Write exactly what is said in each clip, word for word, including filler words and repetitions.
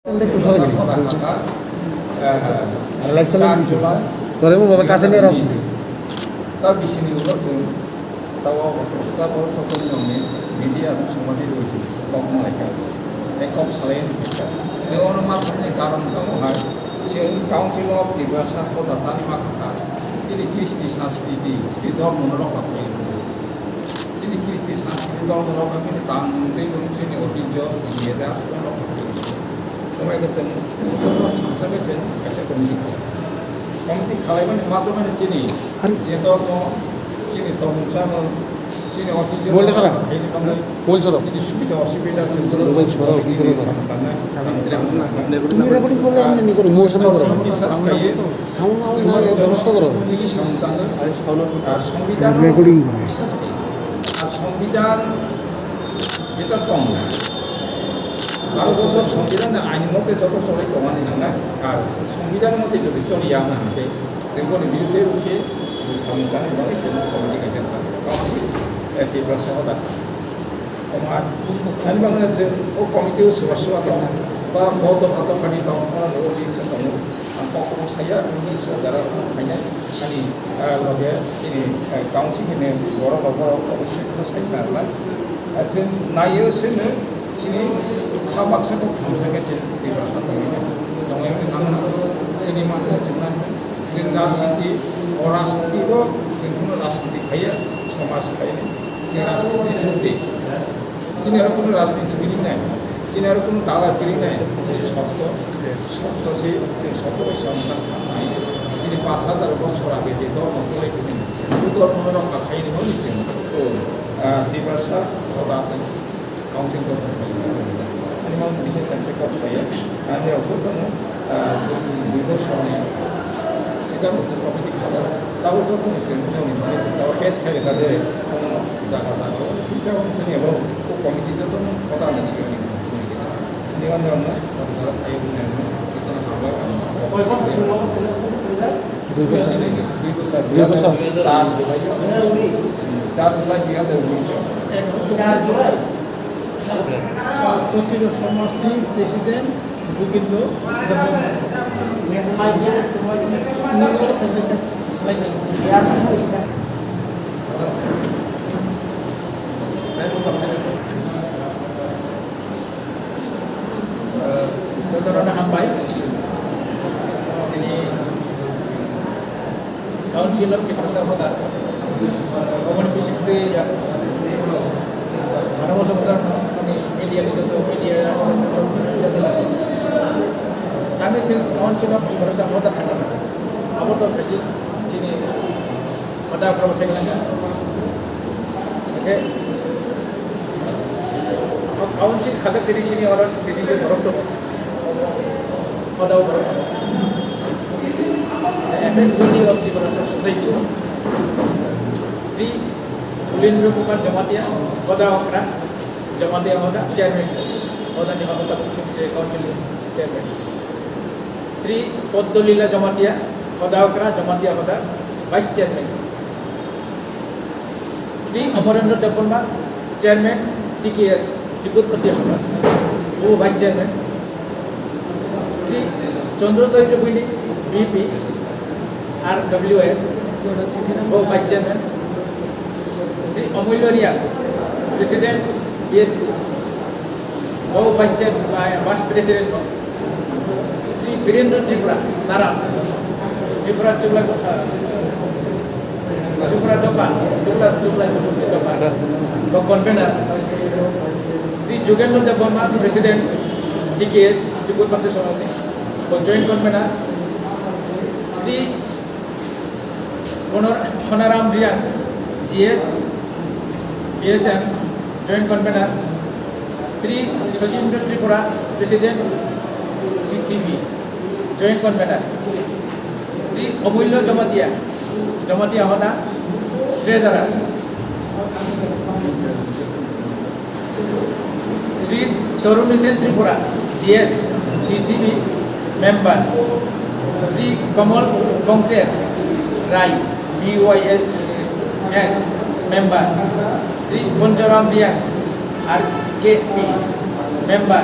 Tei kusa lagi. Election lagi. Tore mo baba kasa ni rok. Ta bisini ulo chwng tawa bo ta bo to ko ni media sumadi roi si kok mo lai ka. Tei kok salai ni ka. Je ono ma ni karon ka mo hai. Je Council of Tiprasa ko da tani ma ka. Chini Kristi Sanskriti, chini Dhormo no rok ka. Chini Kristi Sanskriti Dhormo rok ka chini tang tei chini otijo, chini idias no rok ka. Somai khe chwng, samsa khe chwng kaisa committee khalai. Committee khalaimani madhyomeno chini je dhormo, chini tongmung chamung, chini otijo Mobile sara. Khaini bagwi Mobile sara. Chini subida osubida chwng Mobile sara, office sara. Tangwi tangwi. Tumi recording korle, amni ni koro, mo sama koro. Biswas khaye. Sound, sound, sound, sound koro. Chini sound tangwi. Ar sound. Ar sombidhan. Recording koro. Biswas khaye. Ar sombidhan jeta tong. Bharo bochor sombidhan ni ain mote joto cholai tongmani nangnai, ar sombidhan mote jodi choliya wngna hwnkhe, chwng boni birudhe rwkhe bo samung tangnai bagwi chwng committee kaisa thango. Council, eh, Tiprasa hoda. Omo ani bagwino chwng o committee o soba soba tongo, ba bo dopha dopha ni tongo, o list o tongo. Ang kok kok saya, ini saudara hanya ani, eh, loge ini, eh, council ini borok rok borok rok sik ko sai na la. Eh, chwng naio chwngno chini kha baksa kok thamsa khe chwng Tiprasa tongwi na. Tongwi wngwi nang na. Chini mantha chwng na chwng rajniti, o rajniti bo chwng kuno rajniti khaiya, somaj khaiya. Chwng rajniti ni ute. Chini aro kuno rajniti kwrwi nai, chini aro kuno dala kwrwi nai, chini sotto, sotto se, chini sotto bai samung tang nai. Chini pash hajar bochor age je dhormo tole kwrwi nai, o dhormo no rokha khaini hwnwi chwng, o, ah, Tiprasa hoda chwng council gothono khaio. Ani mang bising sengkhe kok saya, ani rok jotono Ah, dui bosor ni sikang bosor committee khabar. Tabuk joto ni simi joni mani tabuk case khai rwkha de, omo jaga jaga o. Hingke omo chini abo o committee joto no kota ni sikang ni committee. Ni wanda wanda, wanda wanda, ayo ni wanda, joto no hambai. Dui bosor. Dui bosor. Dui bosor. Char July. Char July dui hazar unis. Char July. Protiro somajni president Jugindro Debbarma. Jotono hambai. Tini Council of Tiprasa hoda. Oboni bisingtwi ya. Mano moso motor ni media ni joto media. Tani se Council of Tiprasa hoda khana. Abo to khaji chini hoda pro segala. Okay. Council khajak tini sini orang tini borok to. Hoda borok. Apex body of Tiprasa Society. Sri Kulendra Kumar Jamatia, Hoda Okra, Jamatia Hoda, Chairman. Hoda ni Hoda Council Chairman. Sri Poddolila Jamatia, Hoda Okra, Jamatia Hoda, Vice Chairman. Sri Amarendra Debbarma, Chairman, T K S, Tripura Khatia Samaj, o Vice Chairman. Sri Chandra Debbarma, V P, R W S, o Vice Chairman. Sri Amulya Reang, President, B S P, o Vice Chairman, Vice President. Sri Birendra Tripura, Naran, Tripura Chukla, uh, Tripura Dopa, Chukla, Chukla Dopa, bo convener. Sri Jugendra Debbarma, President, T K S, Tripura Khatia Samaj, bo joint convener. Sri Honor-, Honoram Reang, G S, B S M, Joint Convener, Sri Sojindra Tripura, President, T C B, Joint Convener, Sri Amulya Jamatia, Jamatia Hoda, Treasurer, Sri Taruni Sen Tripura, G S, T C B member, Sri Kamal Bongser Rai, B Y S member, Sri Poncharam Reang, R K P member,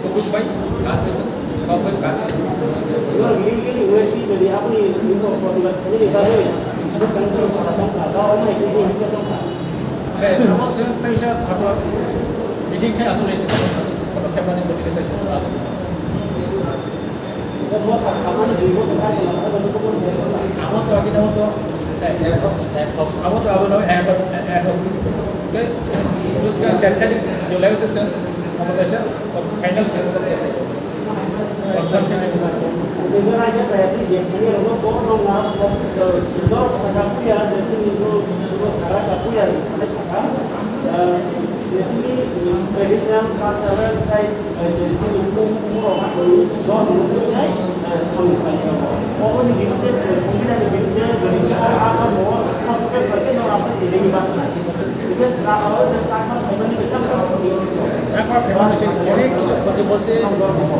সবুজ ভাই, গাছ বেচো, টক ভাই, গাছ বেচো। You are legally O A C যদি আপনি নিম্ন পদবীত যদি তাহলে Bai, samo se taisa photo meeting khai aswk lai se photo khepnani gotike taisa sala. Abo to agini abo to, eh, abo to abo no, eh, abo, eh, abo. Okay, uska chakari jo lai se sen, abo taisa final sen. Chakma phaimani se onek kichu khoti bolte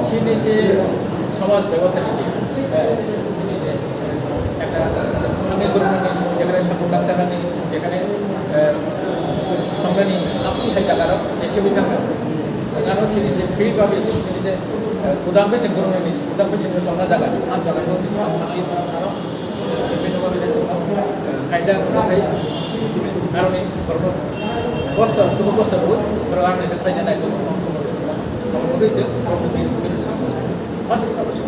chini je somaj bebosta ni je, eh, chini je ekta thangwi gurumani, jekhane sabu kangcharani, jekhane, eh, hamdani apni hai jagarok ese wi thangkha. Chwng aro chini je free public, chini je, eh, gudam khe se gurumani, gudam khe chini tongna jaga, am jaga ni chini aro Bini bagwi hai chwng kaida khai aroni borokno kosto, tubu kosto rwui borok aroni bwkhaina nai tongo. Omo bagwi se borokno bini bagwi first abo se.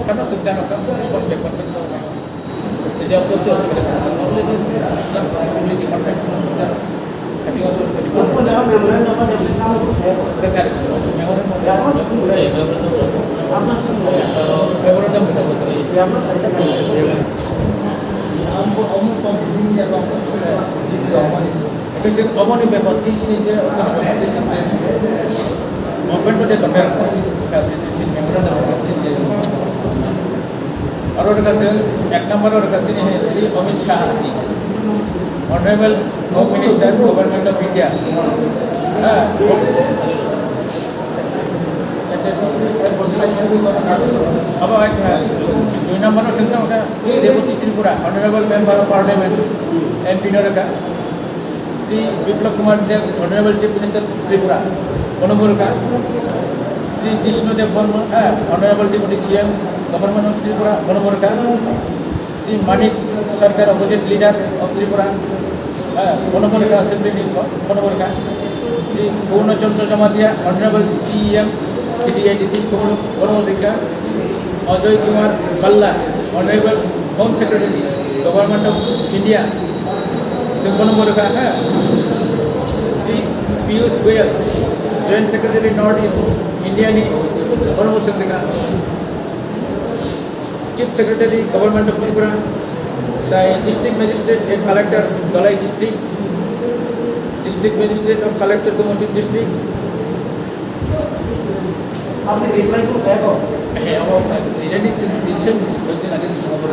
Kata sukjana ka kon bepar bepar. Sejak tu tu sebenarnya. Kasi omo ni bepar tisi ni je, omo ni bepar tisi ni je. Open to the memorandum. Aro rwkha se, ek number o rwkha se, eh, Shri Amit Shah ji, Honorable Home Minister, Government of India. Ha. Abo, eh, dui number o sengkha, Shri Rebati Tripura, Honorable Member of Parliament, M P no rwkha. Shri Biplab Kumar Deb, Honorable Chief Minister Tripura, bono bo rwkha. Shri Jishnu Deb Barman, eh, Honorable Deputy C M, Government of Tripura, bono bo rwkha. Shri Manik Sarkar, Opposite Leader of Tripura, eh, bono bo rwkha, Assembly ni bo-, bono bo rwkha. Shri Purna Chandra Jamatia, Honorable C E M, T T A D C, bono bo rwkha. Ajoy Kumar Bhalla, Honorable Home Secretary, Government of India, chwng bono bo rwkha, ha? Shri Piyush Goyal, Joint Secretary North East India ni, bono bo chwng rwkha. Chief Secretary, Government of Tripura, tai District Magistrate and Collector, Dhalai District, District Magistrate of Collector, Gomati District, Apni reply to back ho. Hey, abo resigning se, resign hoite na, this is over.